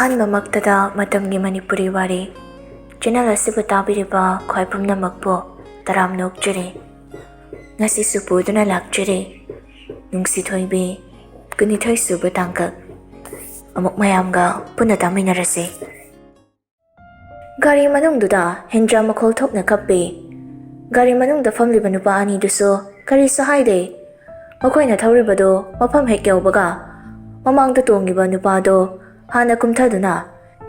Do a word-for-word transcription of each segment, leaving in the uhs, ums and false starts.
ꯑꯍꯥꯟꯕꯃꯛꯇꯗ ꯃꯇꯝꯒꯤ ꯃꯅꯤꯄꯨꯔꯤ ꯋꯥꯔꯤ ꯆꯦꯅꯦꯜ ꯑꯁꯤꯕꯨ ꯇꯥꯕꯤꯔꯤꯕ ꯈ꯭ꯋꯥꯏ ꯄꯨꯝꯅꯃꯛꯄꯨ ꯇꯔꯥꯝꯅ ꯑꯣꯛꯆꯔꯤ꯫ ꯉꯁꯤꯁꯨ ꯄꯨꯗꯨꯅ ꯂꯥꯛꯆꯔꯤ ꯅꯨꯡꯁꯤ ꯊꯣꯏꯕꯤ, ꯀꯨꯟꯅꯤꯊꯣꯏ ꯁꯨꯕ ꯇꯥꯡꯀꯛ꯫ ꯑꯃꯨꯛ ꯃꯌꯥꯝꯒ ꯄꯨꯟꯅ ꯇꯥꯃꯤꯟꯅꯔꯁꯤ꯫ ꯒꯥꯔꯤ ꯃꯅꯨꯡꯗꯨꯗ ꯍꯦꯟꯖꯥ ꯃꯈꯣꯜ ꯊꯣꯛꯅ ꯀꯞꯄꯤ꯫ ꯒꯥꯔꯤ ꯃꯅꯨꯡꯗ ꯐꯝꯂꯤꯕ ꯅꯨꯄꯥ ꯑꯅꯤꯗꯨꯁꯨ ꯀꯔꯤꯁꯨ ꯍꯥꯏꯗꯦ꯫ ꯃꯈꯣꯏꯅ ꯊꯧꯔꯤꯕꯗꯨ ꯃꯐꯝ ꯍꯦꯛ ꯌꯧꯕꯒ ꯃꯃꯥꯡꯗ ꯇꯣꯡꯉꯤꯕ ꯅꯨꯄꯥꯗꯣ ꯍꯥꯟꯅ ꯀꯨꯝꯊꯗꯨꯅ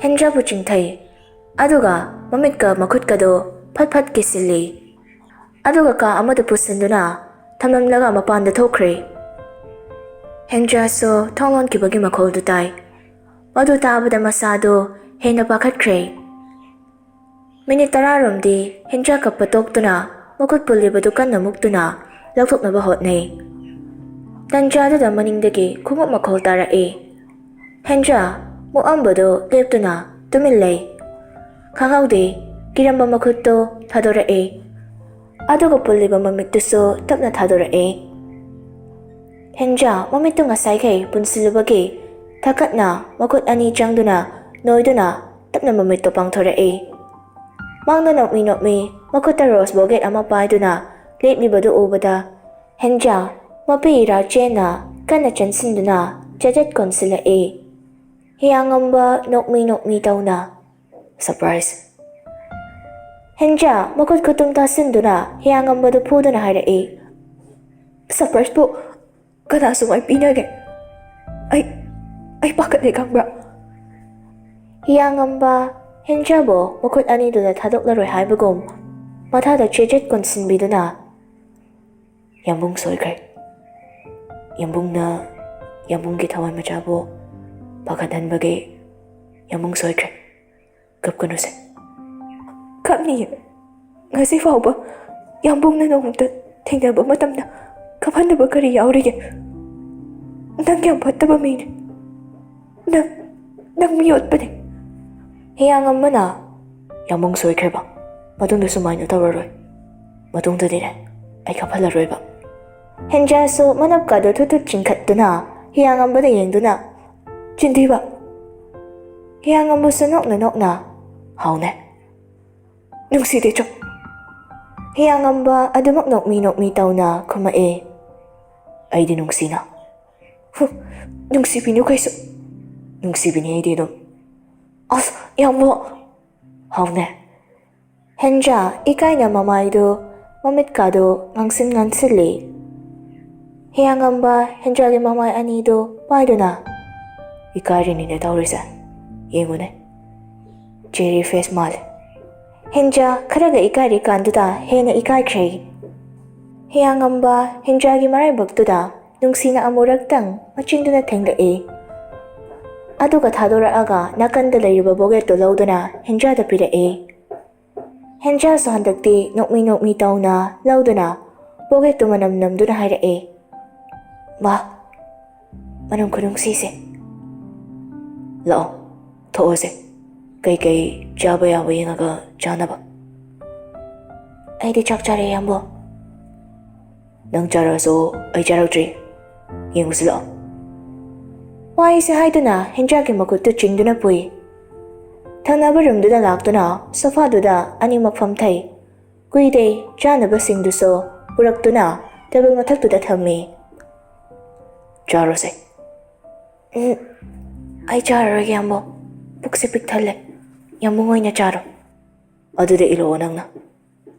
ꯍꯦꯟꯖꯥꯕꯨ ꯆꯤꯡꯊꯩ꯫ ꯑꯗꯨꯒ ꯃꯃꯤꯠꯀ ꯃꯈꯨꯠꯀꯗꯣ ꯐꯠ ꯐꯠ ꯀꯤꯁꯤꯜꯂꯤ꯫ ꯑꯗꯨꯒ ꯀꯥ ꯑꯃꯗ ꯄꯨꯁꯤꯟꯗꯨꯅ ꯊꯝꯂꯝꯂꯒ ꯃꯄꯥꯟꯗ ꯊꯣꯛꯈ꯭ꯔꯦ꯫ ꯍꯦꯟꯖꯥꯁꯨ ꯊꯣꯡ ꯂꯣꯟꯈꯤꯕꯒꯤ ꯃꯈꯣꯜꯗꯨ ꯇꯥꯏ꯫ ꯃꯗꯨ ꯇꯥꯕꯗ ꯃꯁꯥꯗꯣ ꯍꯦꯟꯅ ꯄꯥꯈꯠꯈ꯭ꯔꯦ꯫ ꯃꯤꯅꯤꯠ ꯇꯔꯥꯔꯣꯝꯗꯤ ꯍꯦꯟꯖꯥ ꯀꯞꯄ ꯇꯣꯛꯇꯨꯅ ꯃꯈꯨꯠ ꯄꯨꯜꯂꯤꯕꯗꯨ ꯀꯟꯅ ꯃꯨꯛꯇꯨꯅ ꯂꯧꯊꯣꯛꯅꯕ ꯍꯣꯠꯅꯩ꯫ ꯇꯟꯖꯥꯗꯨꯗ ꯃꯅꯤꯡꯗꯒꯤ ꯈꯣꯡꯎꯞ ꯃꯈꯣꯜ ꯇꯥꯔꯛꯏ꯫ ꯍꯦꯟꯖꯥ ꯃꯨꯛꯑꯝꯕꯗꯨ ꯂꯦꯞꯇꯨꯅ ꯇꯨꯃꯤꯟ ꯂꯩ꯫ ꯈꯪꯍꯧꯗꯦ, ꯀꯤꯔꯝꯕ ꯃꯈꯨꯠꯇꯨ ꯊꯥꯗꯣꯔꯛꯏ꯫ ꯑꯗꯨꯒ ꯄꯨꯜꯂꯤꯕ ꯃꯃꯤꯠꯇꯨꯁꯨ ꯇꯞꯅ ꯊꯥꯗꯣꯔꯛꯏ꯫ ꯍꯦꯟꯖꯥ ꯃꯃꯤꯠꯇꯨ ꯉꯁꯥꯏꯈꯩ ꯄꯨꯟꯁꯤꯜꯂꯨꯕꯒꯤ ꯊꯛꯀꯠꯅ ꯃꯈꯨꯠ ꯑꯅꯤ ꯆꯪꯗꯨꯅ ꯅꯣꯏꯗꯨꯅ ꯇꯞꯅ ꯃꯃꯤꯠꯇꯨ ꯄꯥꯡꯊꯣꯔꯛꯏ꯫ ꯃꯥꯡꯗ ꯅꯣꯛꯃꯤ ꯅꯣꯛꯃꯤ ꯃꯈꯨꯠꯇ ꯔꯣꯁ ꯕꯣꯒꯦꯠ ꯑꯃ ꯄꯥꯏꯗꯨꯅ ꯂꯦꯞꯂꯤꯕꯗꯨ ꯎꯕꯗ ꯍꯦꯟꯖꯥ ꯃꯄꯤ ꯏꯔꯥ ꯆꯦꯟꯅ ꯀꯟꯅ ꯆꯦꯟꯁꯤꯟꯗꯨꯅ ꯆꯦꯆꯠ ꯀꯣꯟꯁꯤꯜꯂꯛꯏ꯫ ꯍꯤꯌꯥꯉꯝꯕ ꯅꯣꯛꯃꯤ ꯅꯣꯛꯃꯤ ꯇꯧꯅ, "ꯁꯔꯄ꯭ꯔꯥꯏꯖ!" ꯍꯦꯟꯖꯥ ꯃꯈꯨꯠ ꯈꯨꯇꯨꯝ ꯇꯥꯁꯤꯟꯗꯨꯅ ꯍꯤꯌꯥꯉꯝꯕꯗꯨ ꯐꯨꯗꯨꯅ ꯍꯥꯏꯔꯛꯏ, "ꯁꯔꯄ꯭ꯔꯥꯏꯖꯄꯨ ꯀꯅꯥ ꯁꯨꯃꯥꯏ ꯄꯤꯅꯒꯦ? ꯑꯩ, ꯑꯩ ꯄꯥꯈꯠꯂꯦ ꯈꯪꯕ꯭ꯔꯥ?" ꯍꯤꯌꯥꯉꯝꯕ ꯍꯦꯟꯖꯥꯕꯨ ꯃꯈꯨꯠ ꯑꯅꯤꯗꯨꯅ ꯊꯥꯗꯣꯛꯂꯔꯣꯏ ꯍꯥꯏꯕꯒꯨꯝ ꯃꯊꯥꯗ ꯆꯦꯆꯠ ꯀꯣꯟꯁꯤꯟꯕꯤꯗꯨꯅ, "ꯌꯥꯝꯕꯨꯡ ꯁꯣꯏꯈ꯭ꯔꯦ꯫ ꯌꯥꯝꯕꯨꯡꯅ ꯌꯥꯝꯕꯨꯡꯒꯤ ꯊꯋꯥꯏ ꯃꯆꯥꯕꯨ ꯄꯥꯈꯠꯍꯟꯕꯒꯤ ꯌꯥꯝꯕꯨꯡ ꯁꯣꯏꯈ꯭ꯔꯦ꯫ ꯀꯞꯀꯅꯨꯁꯦ꯫" "ꯀꯞꯅꯤꯌꯦ꯫ ꯉꯁꯤ ꯐꯥꯎꯕ ꯌꯥꯝꯕꯨꯡꯅ ꯅꯣꯡꯃꯇ ꯊꯦꯡꯅꯕ ꯃꯇꯝꯗ ꯀꯞꯍꯟꯗꯕ ꯀꯔꯤ ꯌꯥꯎꯔꯤꯒꯦ? ꯅꯪ ꯌꯥꯝ ꯐꯠꯇꯕ ꯃꯤꯅꯦ꯫ ꯅꯪ, ꯅꯪ ꯃꯤ ꯑꯣꯠꯄꯅꯦ꯫" ꯍꯤꯌꯥꯉꯝꯕꯅ, "ꯌꯥꯝꯕꯨꯡ ꯁꯣꯏꯈ꯭ꯔꯦꯕ꯫ ꯃꯇꯨꯡꯗ ꯁꯨꯃꯥꯏꯅ ꯇꯧꯔꯔꯣꯏ꯫ ꯃꯇꯨꯡꯗꯗꯤꯅꯦ, ꯑꯩ ꯀꯞꯍꯜꯂꯔꯣꯏꯕ꯫" ꯍꯦꯟꯖꯥꯁꯨ ꯃꯅꯞꯀꯥꯗꯣ ꯊꯨꯠ ꯊꯨꯠ ꯆꯤꯡꯈꯠꯇꯨꯅ ꯍꯤꯌꯥꯉꯝꯕꯗ ꯌꯦꯡꯗꯨꯅ, "ꯆꯤꯟꯊꯤꯕ! ꯍꯤꯌꯥꯉꯝꯕꯁꯨ ꯅꯣꯛꯅ ꯅꯣꯛꯅ, "ꯍꯥꯎꯅꯦ꯫ ꯅꯨꯡꯁꯤꯗꯦ ꯆꯣ꯫" ꯍꯤꯌꯥꯉꯝꯕ ꯑꯗꯨꯃꯛ ꯅꯣꯛꯃꯤ ꯅꯣꯛꯃꯤ ꯇꯧꯅ ꯈꯨꯝꯃꯛꯑꯦ, "ꯑꯩꯗꯤ ꯅꯨꯡꯁꯤꯅ꯫" "ꯍꯨ, ꯅꯨꯡꯁꯤꯕꯤꯅꯨ ꯀꯩꯁꯨ꯫" "ꯅꯨꯡꯁꯤꯕꯤꯅꯤ ꯑꯩꯗꯤ ꯑꯗꯨꯝ꯫" "ꯑꯁ, ꯌꯥꯝꯕꯣ!" "ꯍꯥꯎꯅꯦ꯫" ꯍꯦꯟꯖꯥ ꯏꯀꯥꯏꯅ ꯃꯃꯥꯏꯗꯨ, ꯃꯃꯤꯠꯀꯥꯗꯨ ꯉꯥꯡꯁꯤꯟ ꯉꯥꯡꯁꯤꯜꯂꯤ꯫ ꯍꯤꯌꯥꯉꯝꯕ ꯍꯦꯟꯖꯥꯒꯤ ꯃꯃꯥꯏ ꯑꯅꯤꯗꯨ ꯄꯥꯏꯗꯨꯅ, "ꯏꯀꯥꯏꯔꯤꯅꯤꯅꯦ ꯇꯧꯔꯤꯁꯦ꯫ ꯌꯦꯡꯉꯨꯅꯦ꯫ ꯆꯦꯔꯤ ꯐꯦꯁ ꯃꯥꯜꯂꯦ꯫" ꯍꯦꯟꯖꯥ ꯈꯔꯒ ꯏꯀꯥꯏꯔꯤꯀꯥꯟꯗꯨꯗ ꯍꯦꯟꯅ ꯏꯀꯥꯏꯈ꯭ꯔꯦ꯫ ꯍꯤꯌꯥꯉꯝꯕ ꯍꯦꯟꯖꯥꯒꯤ ꯃꯔꯥꯏꯕꯛꯇꯨꯗ ꯅꯨꯡꯁꯤꯅ ꯑꯃꯨꯔꯛꯇꯪ ꯃꯆꯤꯟꯗꯨꯅ ꯊꯦꯡꯂꯛꯏ꯫ ꯑꯗꯨꯒ ꯊꯥꯗꯣꯔꯛꯑꯒ ꯅꯥꯀꯟꯗ ꯂꯩꯔꯤꯕ ꯕꯣꯒꯦꯠꯇꯨ ꯂꯧꯗꯨꯅ ꯍꯦꯟꯖꯥꯗ ꯄꯤꯔꯛꯏ꯫ ꯍꯦꯟꯖꯥꯁꯨ ꯍꯟꯗꯛꯇꯤ ꯅꯣꯛꯃꯤ ꯅꯣꯛꯃꯤ ꯇꯧꯅ ꯂꯧꯗꯨꯅ ꯕꯣꯒꯦꯠꯇꯨ ꯃꯅꯝ ꯅꯝꯗꯨꯅ ꯍꯥꯏꯔꯛꯏ, "ꯃꯥ, ꯃꯅꯝ ꯈꯨꯅꯨꯡꯁꯤꯁꯦ꯫ ꯂꯥꯛꯑꯣ, ꯊꯣꯛꯑꯁꯦ꯫ ꯀꯩꯀꯩ ꯆꯥꯕ ꯌꯥꯕ ꯌꯦꯡꯉꯒ ꯆꯥꯅꯕ꯫" "ꯑꯩꯗꯤ ꯆꯥꯛ ꯆꯥꯔꯦ, ꯏꯌꯥꯝꯕ꯫" "ꯅꯪ ꯆꯥꯔꯁꯨ ꯑꯩ ꯆꯥꯔꯛꯇ꯭ꯔꯤ꯫ ꯌꯦꯡꯉꯨꯁꯤ ꯂꯥꯛꯑꯣ꯫" ꯋꯥꯍꯩꯁꯦ ꯍꯥꯏꯗꯨꯅ ꯍꯦꯟꯖꯥꯒꯤ ꯃꯈꯨꯠꯇꯨ ꯆꯤꯡꯗꯨꯅ ꯄꯨꯏ꯫ ꯊꯪꯅꯕ ꯔꯨꯝꯗꯨꯗ ꯂꯥꯛꯇꯨꯅ ꯁꯣꯐꯥꯗꯨꯗ ꯑꯅꯤꯃꯛ ꯐꯝꯊꯩ꯫ ꯀꯨꯏꯗꯦ, ꯆꯥꯅꯕꯁꯤꯡꯗꯨꯁꯨ ꯄꯨꯔꯛꯇꯨꯅ ꯇꯦꯕꯜ ꯃꯊꯛꯇꯨꯗ ꯊꯝꯃꯤ꯫ "ꯆꯥꯔꯣꯁꯦ꯫" "ꯎꯝ, ꯑꯩ ꯆꯥꯔꯔꯣꯏꯒꯦ, ꯌꯥꯝꯕꯣ꯫ ꯄꯨꯛꯁꯦ ꯄꯤꯛ ꯊꯜꯂꯦ꯫ ꯌꯥꯝꯕꯨꯡ ꯑꯣꯏꯅ ꯆꯥꯔꯣ꯫" "ꯑꯗꯨꯗꯤ ꯏꯜꯂꯛꯑꯣ ꯅꯪꯅ꯫"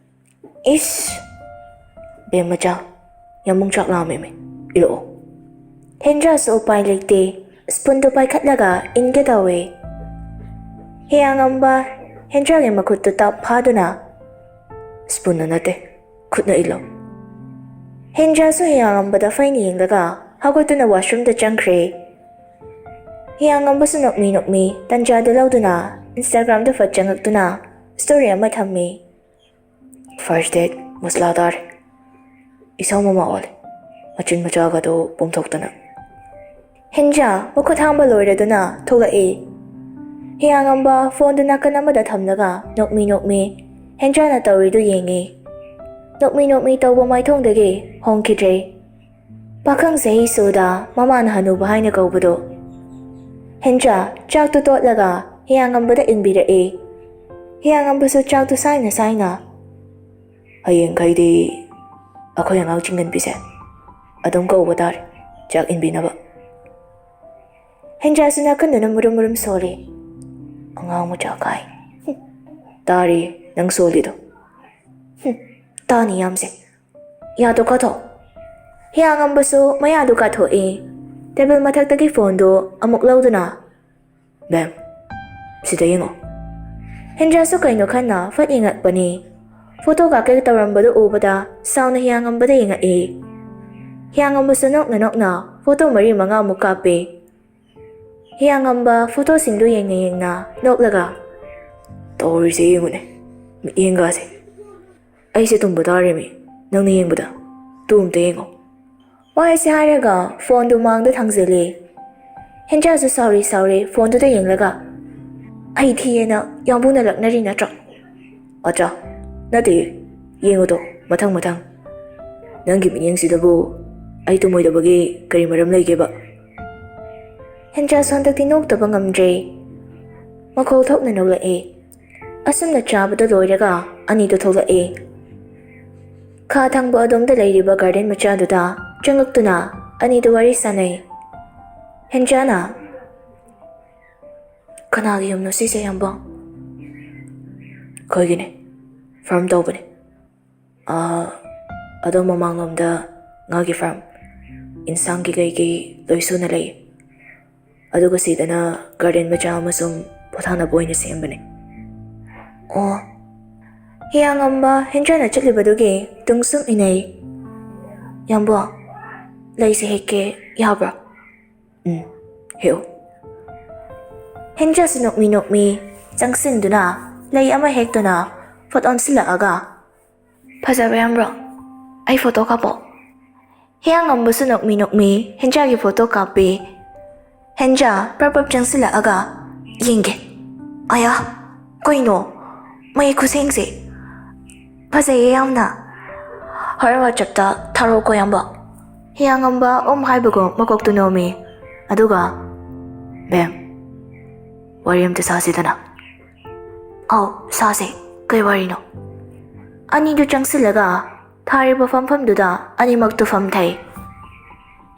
"ꯏꯁ!" "ꯕꯦꯝꯃꯆꯥ, ꯌꯥꯝꯕꯨꯡ ꯆꯥꯛ ꯂꯥꯝꯃꯦꯃꯤ, ꯏꯜꯂꯛꯑꯣ꯫" ꯍꯦꯟꯖꯥꯁꯨ ꯎꯄꯥꯏ ꯂꯩꯇꯦ, ꯁ꯭ꯄꯨꯟꯗꯨ ꯄꯥꯏꯈꯠꯂꯒ ꯏꯟꯒꯦ ꯇꯧꯋꯦ꯫ ꯍꯤꯌꯥꯉꯝꯕ ꯍꯦꯟꯖꯥꯒꯤ ꯃꯈꯨꯠꯇꯨ ꯇꯞ ꯐꯥꯗꯨꯅ, "ꯁ꯭ꯄꯨꯟꯅ ꯅꯠꯇꯦ, ꯈꯨꯠꯅ ꯏꯜꯂꯣ꯫" ꯍꯦꯟꯖꯥꯁꯨ ꯍꯤꯌꯥꯉꯝꯕꯗ ꯐꯩꯅ ꯌꯦꯡꯂꯒ ꯍꯧꯒꯠꯇꯨꯅ ꯋꯥꯁꯔꯨꯝꯗ ꯆꯪꯈ꯭ꯔꯦ꯫ ꯍꯤꯌꯥꯉꯝꯕꯁꯨ ꯅꯣꯛꯃꯤ ꯅꯣꯛꯃꯤ ꯇꯟꯖꯥꯗꯨ ꯂꯧꯗꯨꯅ Instagram-ꯗ ꯐꯠ ꯆꯪꯉꯛꯇꯨꯅ story ꯑꯃ ꯊꯝꯃꯤ꯫ "First date ꯃꯨꯁꯂꯥ ꯇꯥꯔꯦ꯫ ꯏꯁꯧ ꯃꯃꯥ ꯑꯣꯜꯂꯦ꯫ ꯃꯆꯤꯟ ꯃꯆꯥꯒꯗꯣ ꯄꯣꯝꯊꯣꯛꯇꯅ꯫" ꯍꯦꯟꯖꯥ ꯃꯈꯨꯠ ꯍꯥꯝꯕ ꯂꯣꯏꯔꯗꯨꯅ ꯊꯣꯛꯂꯛꯏ꯫ ꯍꯤꯌꯥꯉꯝꯕ phone-ꯗꯨ ꯅꯥꯀꯟ ꯑꯃꯗ ꯊꯝꯂꯒ ꯅꯣꯛꯃꯤ ꯅꯣꯛꯃꯤ ꯍꯦꯟꯖꯥꯅ ꯇꯧꯔꯤꯗꯨ ꯌꯦꯡꯉꯤ꯫ ꯅꯣꯛꯃꯤ ꯅꯣꯛꯃꯤ ꯇꯧꯕ ꯃꯥꯏꯊꯣꯡꯗꯒꯤ ꯍꯣꯡꯈꯤꯗ꯭ꯔꯦ꯫ ꯄꯥꯈꯪ ꯆꯍꯤ ꯁꯨꯗ ꯃꯃꯥꯅ ꯍꯅꯨꯕ ꯍꯥꯏꯅ ꯀꯧꯕꯗꯣ꯫ ꯍꯦꯟꯖꯥ ꯆꯥꯛꯇꯨ ꯇꯣꯠꯂꯒ ꯍꯤꯌꯥꯉꯝꯕꯗ ꯏꯟꯕꯤꯔꯛꯏ꯫ ꯍꯤꯌꯥꯉꯝꯕꯁꯨ ꯆꯥꯛꯇꯨ ꯁꯥꯏꯅ ꯁꯥꯏꯅ, "ꯍꯌꯦꯡꯈꯩꯗꯤ ꯑꯩꯈꯣꯏ ꯑꯉꯥꯡ ꯆꯤꯡꯒꯟꯕꯤꯁꯦ ꯑꯗꯨꯝ ꯀꯧꯕ ꯇꯥꯔꯦ ꯆꯥꯛ ꯏꯟꯕꯤꯅꯕ"꯫ ꯍꯦꯟꯖꯥꯁꯨ ꯅꯥꯀꯟꯗꯅ ꯃꯨꯔꯨꯝ ꯃꯨꯔꯨꯝ ꯁꯣꯜꯂꯤ꯫ "ꯑꯉꯥꯡ ꯃꯆꯥ ꯀꯥꯏ꯫ ꯍꯨꯝ, ꯇꯥꯔꯤ ꯅꯪ ꯁꯣꯜꯂꯤꯗꯣ꯫ ꯍꯨꯝ, ꯇꯥꯅꯤ ꯌꯥꯝꯁꯦ꯫ ꯌꯥꯗꯣ ꯀꯥꯊꯣꯛ"꯫ ꯍꯤꯌꯥꯉꯝꯕꯁꯨ ꯃꯌꯥꯗꯨ ꯀꯥꯊꯣꯛꯏ꯫ ꯇꯦꯕꯜ ꯃꯊꯛꯇꯒꯤ ꯐꯣꯟꯗꯨ ꯑꯃꯨꯛ ꯂꯧꯗꯨꯅ, "ꯕꯦꯝ, ꯁꯤꯗ ꯌꯦꯡꯉꯣ"꯫ ꯍꯦꯟꯖꯥꯁꯨ ꯀꯩꯅꯣ ꯈꯟꯅ ꯐꯠ ꯌꯦꯡꯉꯛꯄꯅꯤ꯫ ꯐꯣꯇꯣ ꯀꯥꯞꯀꯦ ꯇꯧꯔꯝꯕꯗꯨ ꯎꯕꯗ ꯁꯥꯎꯅ ꯍꯤꯌꯥꯉꯝꯕꯗ ꯌꯦꯡꯉꯛꯏ꯫ ꯍꯤꯌꯥꯉꯝꯕꯁꯨ ꯅꯣꯛꯅ ꯅꯣꯛꯅ ꯐꯣꯇꯣ ꯃꯔꯤ ꯃꯉꯥꯃꯨꯛ ꯀꯥꯞꯄꯤ꯫ ꯍꯤꯌꯥꯉꯝꯕ ꯐꯣꯇꯣꯁꯤꯡꯗꯨ ꯌꯦꯡꯅ ꯌꯦꯡꯅ ꯅꯣꯛꯂꯒ, "ꯇꯧꯔꯤꯁꯦ ꯌꯦꯡꯉꯨꯅꯦ, ꯃꯤꯠꯌꯦꯡꯒꯥꯁꯦ꯫ ꯑꯩꯁꯦ ꯇꯨꯝꯕ ꯇꯥꯔꯦꯃꯤ, ꯅꯪꯅ ꯌꯦꯡꯕꯗ꯫ ꯇꯨ ꯑꯝꯇ ꯌꯦꯡꯉꯣ"꯫ ꯋꯥꯍꯩꯁꯦ ꯍꯥꯏꯔꯒ ꯐꯣꯟꯗꯨ ꯃꯥꯡꯗ ꯊꯥꯡꯖꯤꯜꯂꯤ꯫ ꯍꯦꯟꯖꯥꯁꯨ ꯁꯥꯎꯔꯤ ꯁꯥꯎꯔꯤ ꯐꯣꯟꯗꯨꯗ ꯌꯦꯡꯂꯒ, "ꯑꯩ ꯊꯤꯌꯦꯅ ꯌꯥꯝꯕꯨꯡꯅ ꯂꯛꯅꯔꯤ ꯅꯠꯇ꯭ꯔꯣ?" "ꯑꯠꯆꯥ, ꯅꯠꯇꯦ, ꯌꯦꯡꯉꯨꯗꯣ, ꯃꯊꯪ ꯃꯊꯪ꯫ ꯅꯪꯒꯤ ꯃꯤꯠꯌꯦꯡꯁꯤꯗꯕꯨ ꯑꯩ ꯇꯨꯝꯃꯣꯏꯗꯕꯒꯤ ꯀꯔꯤ ꯃꯔꯝ ꯂꯩꯒꯦꯕ?" ꯍꯦꯟꯖꯥꯁꯨ ꯍꯟꯗꯛꯇꯤ ꯅꯣꯛꯇꯕ ꯉꯝꯗ꯭ꯔꯦ꯫ ꯃꯈꯣꯜ ꯊꯣꯛꯅ ꯅꯣꯛꯂꯛꯑꯦ꯫ ꯑꯁꯨꯝꯅ ꯆꯥꯕꯗ ꯂꯣꯏꯔꯒ ꯑꯅꯤꯗꯨ ꯊꯣꯛꯂꯛꯑꯦ꯫ ꯈꯥ ꯊꯪꯕ ꯑꯗꯣꯝꯗ ꯂꯩꯔꯤꯕ ꯒꯥꯔꯗꯦꯟ ꯃꯆꯥꯗꯨꯗ ꯆꯪꯂꯛꯇꯨꯅ ꯑꯅꯤꯗꯨ ꯋꯥꯔꯤ ꯁꯥꯟꯅꯩ꯫ ꯍꯦꯟꯖꯥꯅ, "ꯀꯅꯥꯒꯤ ꯌꯨꯝꯅꯣ ꯁꯤꯁꯦ, ꯌꯥꯝꯕ?" "ꯑꯩꯈꯣꯏꯒꯤꯅꯦ, ꯐꯥꯔꯝ ꯇꯧꯕꯅꯦ꯫ ꯑꯥ, ꯑꯗꯣ ꯃꯃꯥꯡꯂꯣꯝꯗ ꯉꯥꯒꯤ ꯐꯥꯔꯝ, ꯏꯟꯁꯥꯡꯒꯤ ꯀꯩꯒꯤ ꯂꯣꯏ ꯁꯨꯅ ꯂꯩ꯫ ꯑꯗꯨꯒ ꯁꯤꯗꯅ ꯒꯥꯔꯗꯦꯟ ꯃꯆꯥ ꯑꯃ ꯁꯨꯝ ꯄꯣꯊꯥꯅꯕ ꯑꯣꯏꯅ ꯁꯦꯝꯕꯅꯦ"꯫ ꯑꯣ꯫ ꯍꯤꯌꯥꯉꯝꯕ ꯍꯦꯟꯖꯥꯅ ꯆꯠꯂꯤꯕꯗꯨꯒꯤ ꯇꯨꯡ ꯁꯨꯝ ꯏꯟꯅꯩ꯫ "ꯌꯥꯝꯕꯣ, ꯂꯩꯁꯦ ꯍꯦꯛꯀꯦ, ꯌꯥꯕ꯭ꯔꯣ?" "ꯎꯝ, ꯍꯦꯛꯎ"꯫ ꯍꯦꯟꯖꯥꯁꯨ ꯅꯣꯛꯃꯤ ꯅꯣꯛꯃꯤ ꯆꯪꯁꯤꯟꯗꯨꯅ ꯂꯩ ꯑꯃ ꯍꯦꯛꯇꯨꯅ ꯐꯠ ꯑꯣꯟꯁꯤꯜꯂꯛꯑꯒ, "ꯐꯖꯕ꯭ꯔꯥ ꯌꯥꯝꯕ꯭ꯔꯣ? ꯑꯩ ꯐꯣꯇꯣ ꯀꯥꯞꯄꯣ"꯫ ꯍꯤꯌꯥꯉꯝꯕꯁꯨ ꯅꯣꯛꯃꯤ ꯅꯣꯛꯃꯤ ꯍꯦꯟꯖꯥꯒꯤ ꯐꯣꯇꯣ ꯀꯥꯞꯄꯤ꯫ ꯍꯦꯟꯖꯥ ꯄ꯭ꯔꯞ ꯄ꯭ꯔꯞ ꯆꯪꯁꯤꯜꯂꯛꯑꯒ, "ꯌꯦꯡꯒꯦ꯫ ꯑꯌꯥ, ꯀꯩꯅꯣ? ꯃꯌꯦꯛ ꯈꯨꯁꯦꯡꯁꯦ ꯐꯖꯩꯌꯦ ꯌꯥꯝꯅ꯫ ꯍꯣꯔꯦꯟ ꯋꯥꯆꯞꯇ ꯊꯥꯔꯛꯑꯣꯀꯣ, ꯌꯥꯝꯕ"꯫ ꯍꯤꯌꯥꯉꯝꯕ ꯎꯝ ꯍꯥꯏꯕꯒꯨꯝ ꯃꯀꯣꯛꯇꯨ ꯅꯣꯝꯃꯤ꯫ ꯑꯗꯨꯒ, ꯕꯦꯝ, ꯋꯥꯔꯤ ꯑꯝꯇ ꯁꯥꯁꯤꯗꯅ꯫ ꯑꯧ, ꯁꯥꯁꯦ꯫ ꯀꯩ ꯋꯥꯔꯤꯅꯣ? ꯑꯅꯤꯗꯨ ꯆꯪꯁꯤꯜꯂꯒ ꯊꯥꯔꯤꯕ ꯐꯝꯐꯝꯗꯨꯗ ꯑꯅꯤꯃꯛꯇꯨ ꯐꯝꯊꯩ꯫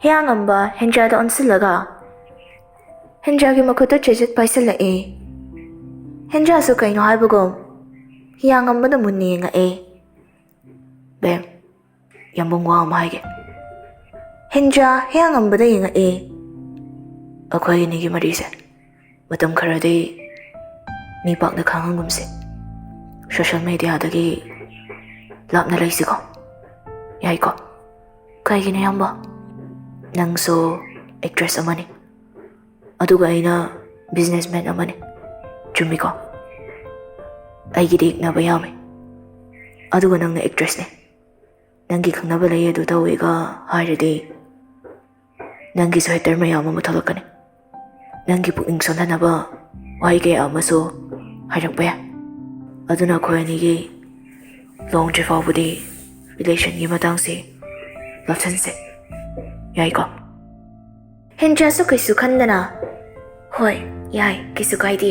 ꯍꯤꯌꯥꯉꯝꯕ ꯍꯦꯟꯖꯥꯗ ꯑꯣꯟꯁꯤꯜꯂꯒ ꯍꯦꯟꯖꯥꯒꯤ ꯃꯈꯨꯠꯇ ꯆꯩꯆꯠ ꯄꯥꯏꯁꯤꯜꯂꯛꯏ꯫ ꯍꯦꯟꯖꯥꯁꯨ ꯀꯩꯅꯣ ꯍꯥꯏꯕꯒꯨꯝ ꯍꯤꯌꯥꯉꯝꯕꯗ ꯃꯨꯟꯅ ꯌꯦꯡꯉꯛꯏ꯫ ꯕꯦꯝ, ꯌꯥꯝꯕꯨꯡ ꯋꯥ ꯑꯃ ꯍꯥꯏꯒꯦ꯫ ꯍꯦꯟꯖꯥ ꯍꯤꯌꯥꯉꯝꯕꯗ ꯌꯦꯡꯉꯛꯏ꯫ ꯑꯩꯈꯣꯏ ꯑꯅꯤꯒꯤ ꯃꯔꯤꯁꯦ ꯃꯇꯝ ꯈꯔꯗꯤ ꯃꯤ ꯄꯥꯛꯅ ꯈꯪꯍꯟꯒꯨꯝꯁꯦ꯫ ꯁꯣꯁꯤꯌꯦꯜ ꯃꯦꯗꯤꯌꯥꯗꯒꯤ ꯂꯥꯞꯅ ꯂꯩꯁꯤꯀꯣ꯫ ꯌꯥꯏꯀꯣ? ꯀꯩꯒꯤꯅꯣ ꯏꯌꯥꯝꯕ? ꯅꯪꯁꯨ ꯑꯦꯛꯇ꯭ꯔꯦꯁ ꯑꯃꯅꯤ, ꯑꯗꯨꯒ ꯑꯩꯅ ꯕꯤꯖꯤꯅꯦꯁꯃꯦꯟ ꯑꯃꯅꯤ꯫ ꯆꯨꯝꯃꯤꯀꯣ? ꯑꯩꯒꯤꯗꯤ ꯌꯦꯛꯅꯕ ꯌꯥꯝꯃꯤ, ꯑꯗꯨꯒ ꯅꯪꯅ ꯑꯦꯛꯇ꯭ꯔꯦꯁꯅꯤ꯫ ꯅꯪꯒꯤ ꯈꯪꯅꯕ ꯂꯩ ꯑꯗꯨ ꯇꯧꯋꯦꯒ ꯍꯥꯏꯔꯗꯤ ꯅꯪꯒꯤꯁꯨ ꯍꯦꯇꯔ ꯃꯌꯥꯝ ꯑꯃ ꯊꯣꯛꯂꯛꯀꯅꯤ꯫ ꯅꯪꯒꯤ ꯄꯨꯛꯅꯤꯡ ꯁꯣꯟꯊꯅꯕ ꯋꯥꯍꯩ ꯀꯌꯥ ꯑꯃꯁꯨ ꯍꯥꯏꯔꯛꯄ ꯌꯥꯏ꯫ ꯑꯗꯨꯅ ꯑꯩꯈꯣꯏ ꯑꯅꯤꯒꯤ ꯂꯨꯍꯣꯡꯗ꯭ꯔꯤ ꯐꯥꯎꯕꯗꯤ ꯔꯤꯂꯦꯁꯟꯒꯤ ꯃꯇꯥꯡꯁꯤ ꯂꯣꯠꯁꯤꯟꯁꯦ꯫ ꯌꯥꯏꯀꯣ? ꯍꯦꯟꯖꯥꯁꯨ ꯀꯩꯁꯨ ꯈꯟꯗꯅ, "ꯍꯣꯏ, ꯌꯥꯏ, ꯀꯩꯁꯨ ꯀꯥꯏꯗꯦ"꯫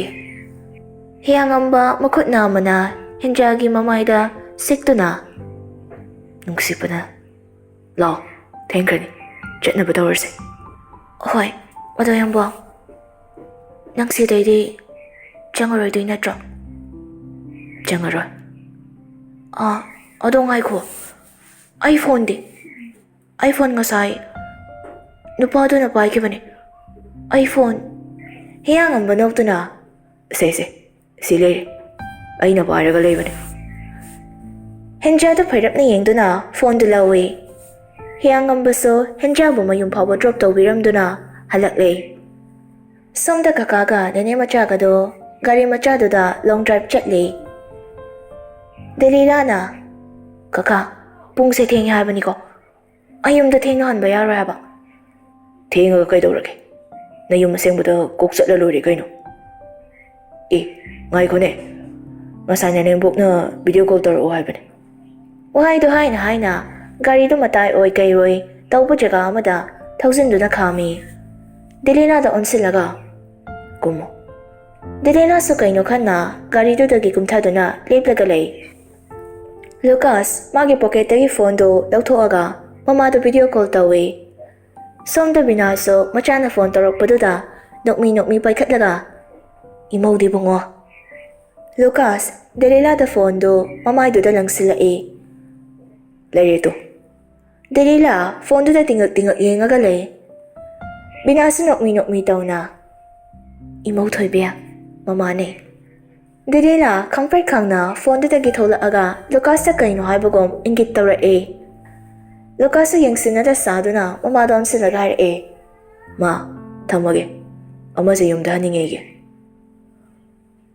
ꯍꯤꯌꯥꯉꯝꯕ ꯃꯈꯨꯠ ꯅꯥꯝꯃꯅ ꯍꯦꯟꯖꯥꯒꯤ ꯃꯃꯥꯏꯗ ꯁꯤꯛꯇꯨꯅ, ꯅꯨꯡꯁꯤꯕꯅ, "ꯂꯥꯛꯑꯣ, ꯊꯦꯡꯈ꯭ꯔꯅꯤ, ꯆꯠꯅꯕ ꯇꯧꯔꯁꯦ"꯫ "ꯍꯣꯏ, ꯑꯗꯣ ꯏꯌꯥꯝꯕ, ꯅꯪ ꯁꯤꯗꯩꯗꯤ ꯆꯪꯉꯔꯣꯏꯗꯣꯏ ꯅꯠꯇ꯭ꯔꯣ?" "ꯆꯪꯉꯔꯣꯏ"꯫ "ꯑꯥ, ꯑꯗꯣ ꯉꯥꯏꯈꯣ, ꯑꯩ ꯐꯣꯟꯗꯤ?" "ꯑꯩ ꯐꯣꯟ ꯉꯁꯥꯏ ꯅꯨꯄꯥꯗꯨꯅ ꯄꯥꯏꯈꯤꯕꯅꯦ, ꯑꯩ ꯐꯣꯟ"꯫ ꯍꯤꯌꯥꯉꯝꯕ ꯅꯣꯛꯇꯨꯅ, "ꯁꯦ, ꯁꯦ, ꯁꯤ ꯂꯩꯔꯦ, ꯑꯩꯅ ꯄꯥꯏꯔꯒ ꯂꯩꯕꯅꯦ"꯫ ꯍꯦꯟꯖꯥꯗ ꯐꯩꯔꯞꯅ ꯌꯦꯡꯗꯨꯅ ꯐꯣꯟꯗꯨ ꯂꯧꯏ꯫ ꯍꯤꯌꯥꯉꯝꯕꯁꯨ ꯍꯦꯟꯖꯥꯕꯨ ꯃꯌꯨꯝ ꯐꯥꯎꯕ ꯗ꯭ꯔꯣꯞ ꯇꯧꯕꯤꯔꯝꯗꯨꯅ ꯍꯜꯂꯛꯂꯦ꯫ ꯁꯣꯝꯗ ꯀꯀꯥꯒ ꯅꯦꯅꯦ ꯃꯆꯥꯒꯗꯣ ꯒꯥꯔꯤ ꯃꯆꯥꯗꯨꯗ ꯂꯣꯡ ꯗ꯭ꯔꯥꯏꯚ ꯆꯠꯂꯤ꯫ ꯗꯦꯂꯤꯂꯥꯅ, "ꯀꯀꯥ, ꯄꯨꯡꯁꯦ ꯊꯦꯡꯉꯦ ꯍꯥꯏꯕꯅꯤꯀꯣ, ꯑꯩ ꯌꯨꯝꯗ ꯊꯦꯡꯅ ꯍꯟꯕ ꯌꯥꯔꯣꯏ ꯍꯥꯏꯕ"꯫ "ꯊꯦꯡꯉꯒ ꯀꯩꯗꯧꯔꯒꯦ? ꯅꯌꯨꯝ ꯑꯁꯦꯡꯕꯗ ꯀꯣꯛ ꯆꯠꯂ ꯂꯣꯏꯔꯦ ꯀꯩꯅꯣ꯫ ꯑꯦ, ꯉꯥꯏꯈꯣꯅꯦ, ꯉꯁꯥꯏ ꯅꯅꯦꯝꯕꯣꯛꯅ ꯚꯤꯗꯤꯑꯣ ꯀꯣꯜ ꯇꯧꯔꯛꯑꯣ ꯍꯥꯏꯕꯅꯦ"꯫ ꯋꯥꯍꯩꯗꯨ ꯍꯥꯏꯅ ꯍꯥꯏꯅ ꯒꯥꯔꯤꯗꯨ ꯃꯇꯥꯏ ꯑꯣꯏ ꯀꯩ ꯑꯣꯏ ꯇꯧꯕ ꯖꯒꯥ ꯑꯃꯗ ꯊꯧꯖꯤꯟꯗꯨꯅ ꯈꯥꯝꯃꯤ꯫ ꯗꯦꯂꯤꯂꯥꯗ ꯑꯣꯟꯁꯤꯜꯂꯒ, ꯀꯨꯝꯃꯣ꯫ ꯗꯦꯂꯤꯂꯥꯁꯨ ꯀꯩꯅꯣ ꯈꯟꯅ ꯒꯥꯔꯤꯗꯨꯗꯒꯤ ꯀꯨꯝꯊꯗꯨꯅ ꯂꯦꯞꯂꯒ ꯂꯩ꯫ ꯂꯨꯀꯥꯁ ꯃꯥꯒꯤ ꯄꯣꯀꯦꯠꯇꯒꯤ ꯐꯣꯟꯗꯨ ꯂꯧꯊꯣꯛꯑꯒ ꯃꯃꯥꯗꯨ ꯚꯤꯗꯤꯑꯣ ꯀꯣꯜ ꯇꯧꯏ꯫ ꯁꯣꯝꯗ ꯕꯤꯅꯥꯁꯨ ꯃꯆꯥꯅ ꯐꯣꯟ ꯇꯧꯔꯛꯄꯗꯨꯗ ꯅꯣꯛꯃꯤ ꯅꯣꯛꯃꯤ ꯄꯥꯏꯈꯠꯂꯒ, "ꯏꯃꯧꯗꯤ ꯕꯨꯡꯉꯣ?" ꯂꯨꯀꯥꯁ ꯗꯦꯂꯤꯂꯥꯗ ꯐꯣꯟꯗꯨ ꯃꯃꯥꯏꯗꯨꯗ ꯂꯪꯁꯤꯜꯂꯛꯏ꯫ "ꯂꯩꯔꯦ ꯇꯨ꯫" ꯗꯦꯂꯤꯂꯥ ꯐꯣꯟꯗꯨꯗ ꯇꯤꯡꯉꯛ ꯇꯤꯡꯉꯛ ꯌꯦꯡꯉꯒ ꯂꯩ꯫ ꯕꯤꯅꯥꯁꯨ ꯅꯣꯛꯃꯤ ꯅꯣꯛꯃꯤ ꯇꯧꯅ, "ꯏꯃꯧ ꯊꯣꯏꯕꯤ, ꯃꯃꯥꯅꯦ꯫" ꯗꯦꯂꯤꯂꯥ ꯈꯪꯄ꯭ꯔꯦꯛ ꯈꯪꯅ ꯐꯣꯟꯗꯨꯗꯒꯤ ꯊꯣꯛꯂꯛꯑꯒ ꯂꯨꯀꯥꯁꯇ ꯀꯩꯅꯣ ꯍꯥꯏꯕꯒꯨꯝ ꯏꯪꯒꯤꯠ ꯇꯧꯔꯛꯑꯦ꯫ ꯂꯨꯀꯥꯁꯁꯨ ꯌꯦꯡꯁꯤꯟꯅꯗ ꯁꯥꯗꯨꯅ ꯃꯃꯥꯗ ꯑꯣꯟꯁꯤꯜꯂꯒ ꯍꯥꯏꯔꯛꯑꯦ, "ꯃꯥ, ꯊꯝꯃꯒꯦ꯫ ꯑꯃꯁꯦ ꯌꯨꯝꯗ ꯍꯟꯅꯤꯡꯉꯦꯒꯦ꯫"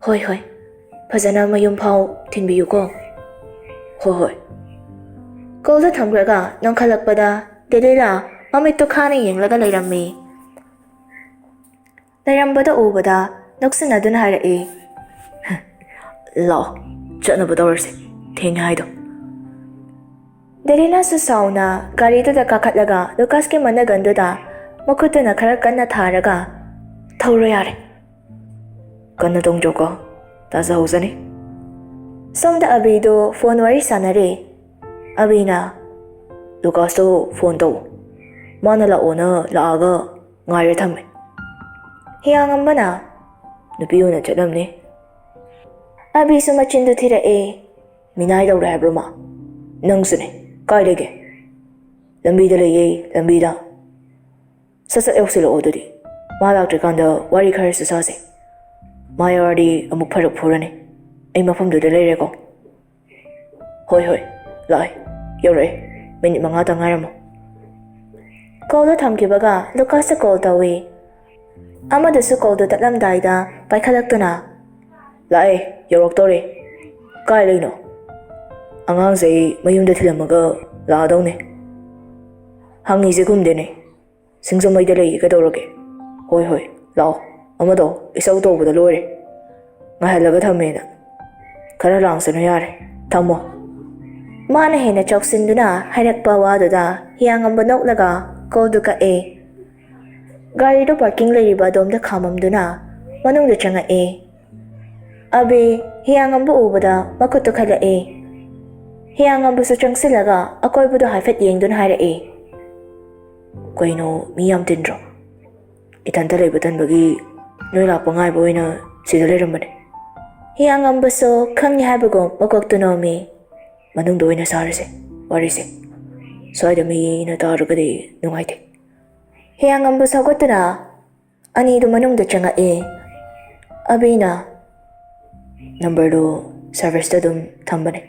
"ꯍꯣꯏ, ꯍꯣꯏ꯫ ꯐꯖꯅ ꯃꯌꯨꯝ ꯐꯥꯎ ꯊꯤꯟꯕꯤꯌꯨꯀꯣ꯫" "ꯍꯣꯏ, ꯍꯣꯏ꯫" ꯀꯣꯜꯗꯣ ꯊꯝꯈ꯭ꯔꯒ ꯅꯣꯡꯈꯠꯂꯛꯄꯗ ꯗꯦꯂꯤꯂꯥ ꯃꯃꯤꯠꯇꯨ ꯈꯥꯅ ꯌꯦꯡꯂꯒ ꯂꯩꯔꯝꯃꯤ꯫ ꯂꯩꯔꯝꯕꯗ ꯎꯕꯗ ꯅꯣꯛꯁꯤꯟꯅꯗꯨꯅ ꯍꯥꯏꯔꯛꯏ, "ꯂꯥꯛꯑꯣ, ꯆꯠꯅꯕ ꯇꯧꯔꯁꯦ, ꯊꯦꯡꯅ ꯍꯥꯏꯗꯣ꯫" ꯗꯦꯂꯤꯂꯥꯁꯨ ꯁꯥꯎꯅ ꯒꯥꯔꯤꯗꯨꯗ ꯀꯥꯈꯠꯂꯒ ꯂꯨꯀꯥꯁꯀꯤ ꯃꯅꯒꯟꯗꯨꯗ ꯃꯈꯨꯠꯇꯨꯅ ꯈꯔ ꯀꯟꯅ ꯊꯥꯔꯒ, "ꯊꯧꯔꯣ ꯌꯥꯔꯦ꯫ ꯀꯟꯅ ꯇꯣꯡꯖꯧꯀꯣ, ꯇꯥꯖꯍꯧꯖꯅꯤ꯫" ꯁꯣꯝꯗ ꯑꯕꯤꯗꯨ ꯐꯣꯟ ꯋꯥꯔꯤ ꯁꯥꯟꯅꯔꯤ꯫ ꯑꯕꯤꯅ, "ꯂꯨꯀꯥꯁꯇꯣ ꯐꯣꯟ ꯇꯧ꯫ ꯃꯥꯅ ꯂꯥꯛꯑꯣꯅ ꯂꯥꯛꯑꯒ ꯉꯥꯏꯔ ꯊꯝꯃꯦ꯫" ꯍꯤꯌꯥꯡꯉꯝꯕꯅ, "ꯅꯨꯄꯤ ꯎꯅ ꯆꯠꯂꯝꯅꯤ꯫" ꯑꯕꯤꯁꯨ ꯃꯆꯤꯟꯗꯨ ꯊꯤꯔꯛꯑꯦ꯫ "ꯃꯤꯅꯥꯏ ꯇꯧꯔꯦ ꯍꯥꯏꯕ꯭ꯔꯣ ꯃꯥ? ꯅꯪꯁꯨꯅꯦ꯫ ꯀꯥꯏ ꯂꯩꯒꯦ?" "ꯂꯝꯕꯤꯗ ꯂꯩꯌꯦ, ꯂꯝꯕꯤꯗ꯫" "ꯁꯠ ꯁꯠ ꯌꯧꯁꯤꯜꯂꯛꯑꯣ ꯑꯗꯨꯗꯤ꯫ ꯃꯥ ꯂꯥꯛꯇ꯭ꯔꯤꯀꯥꯟꯗ ꯋꯥꯔꯤ ꯈꯔꯁꯨ ꯁꯥꯁꯦ꯫ ꯃꯥ ꯌꯧꯔꯗꯤ ꯑꯃꯨꯛ ꯐꯔꯛ ꯐꯨꯔꯅꯤ꯫ ꯑꯩ ꯃꯐꯝꯗꯨꯗ ꯂꯩꯔꯦꯀꯣ꯫" "ꯍꯣꯏ, ꯍꯣꯏ, ꯂꯥꯛꯑꯦ꯫ ꯌꯧꯔꯛꯑꯦ꯫ ꯃꯤꯅꯤꯠ ꯃꯉꯥꯇ ꯉꯥꯏꯔꯝꯃꯣ꯫" ꯀꯣꯜꯗꯨ ꯊꯝꯈꯤꯕꯒ ꯂꯨꯀꯥꯁꯇ ꯀꯣꯜ ꯇꯧꯏ꯫ ꯑꯃꯗꯨꯁꯨ ꯀꯣꯜꯗꯨ ꯇꯠꯂꯝꯗꯥꯏꯗ ꯄꯥꯏꯈꯠꯂꯛꯇꯨꯅ, "ꯂꯥꯛꯑꯦ, ꯌꯧꯔꯛꯇꯧꯔꯦ꯫ ꯀꯥꯏ ꯂꯩꯅꯣ?" "ꯑꯉꯥꯡꯁꯦ ꯑꯩ ꯃꯌꯨꯝꯗ ꯊꯤꯜꯂꯝꯃꯒ ꯂꯥꯛꯑꯗꯧꯅꯦ꯫ ꯍꯪꯉꯤꯁꯦ ꯈꯨꯝꯗꯦꯅꯦ꯫ ꯁꯤꯡꯖꯃꯩꯗ ꯂꯩꯌꯦ, ꯀꯩꯗꯧꯔꯒꯦ?" "ꯍꯣꯏ, ꯍꯣꯏ, ꯂꯥꯛꯑꯣ꯫ ꯑꯃꯗꯣ ꯏꯁꯧ ꯇꯧꯕꯗ ꯂꯣꯏꯔꯦ꯫ ꯉꯥꯏꯍꯜꯂꯒ ꯊꯝꯃꯦꯅ꯫ ꯈꯔ ꯂꯥꯡꯁꯅꯨ ꯌꯥꯔꯦ꯫ ꯊꯝꯃꯣ꯫" ꯃꯥꯅ ꯍꯦꯟꯅ ꯆꯥꯎꯁꯤꯟꯗꯨꯅ ꯍꯥꯏꯔꯛꯄ ꯋꯥꯗꯨꯗ ꯍꯤꯌꯥꯡꯉꯝꯕ ꯅꯣꯛꯂꯒ ꯀꯣꯜꯗꯨ ꯀꯛꯑꯦ꯫ ꯒꯥꯔꯤꯗꯨ ꯄꯥꯔꯀꯤꯡ ꯂꯩꯔꯤꯕ ꯑꯗꯣꯝꯗ ꯈꯥꯝꯃꯝꯗꯨꯅ ꯃꯅꯨꯡꯗ ꯆꯪꯉꯛꯑꯦ꯫ ꯑꯕꯤ ꯍꯤꯌꯥꯡꯉꯝꯕ ꯎꯕꯗ ꯃꯈꯨꯠꯇꯨ ꯈꯜꯂꯛꯑꯦ꯫ ꯍꯤꯌꯥꯡꯉꯝꯕꯁꯨ ꯆꯪꯁꯤꯜꯂꯒ ꯑꯀꯣꯏꯕꯗꯣ ꯍꯥꯏꯐꯦꯠ ꯌꯦꯡꯗꯨꯅ ꯍꯥꯏꯔꯛꯑꯦ, "ꯀꯩꯅꯣ, ꯃꯤ ꯌꯥꯝ ꯇꯤꯟꯗ꯭ꯔꯣ? ꯏꯊꯟꯇ ꯂꯩꯕ ꯇꯟꯕꯒꯤ ꯅꯣꯏ ꯂꯥꯛꯄ ꯉꯥꯏꯕ ꯑꯣꯏꯅ ꯁꯤꯗ ꯂꯩꯔꯝꯕꯅꯦ꯫" ꯍꯤꯌꯥꯡꯉꯝꯕꯁꯨ ꯈꯪꯉꯦ ꯍꯥꯏꯕꯒꯨꯝ ꯃꯀꯣꯛꯇꯨ ꯅꯣꯝꯃꯤ꯫ "ꯃꯅꯨꯡꯗ ꯑꯣꯏꯅ ꯁꯥꯔꯁꯦ ꯋꯥꯔꯤꯁꯦ꯫ ꯁ꯭ꯋꯥꯏꯗ ꯃꯤꯅ ꯇꯥꯔꯒꯗꯤ ꯅꯨꯡꯉꯥꯏꯇꯦ꯫" ꯍꯤꯌꯥꯡꯉꯝꯕꯁꯨ ꯍꯧꯒꯠꯇꯨꯅ ꯑꯅꯤꯗꯨ ꯃꯅꯨꯡꯗ ꯆꯪꯉꯛꯑꯦ꯫ ꯑꯕꯤꯅ ꯅꯝꯕꯔꯗꯨ ꯁꯔꯚꯤꯁꯇ ꯑꯗꯨꯝ ꯊꯝꯕꯅꯦ꯫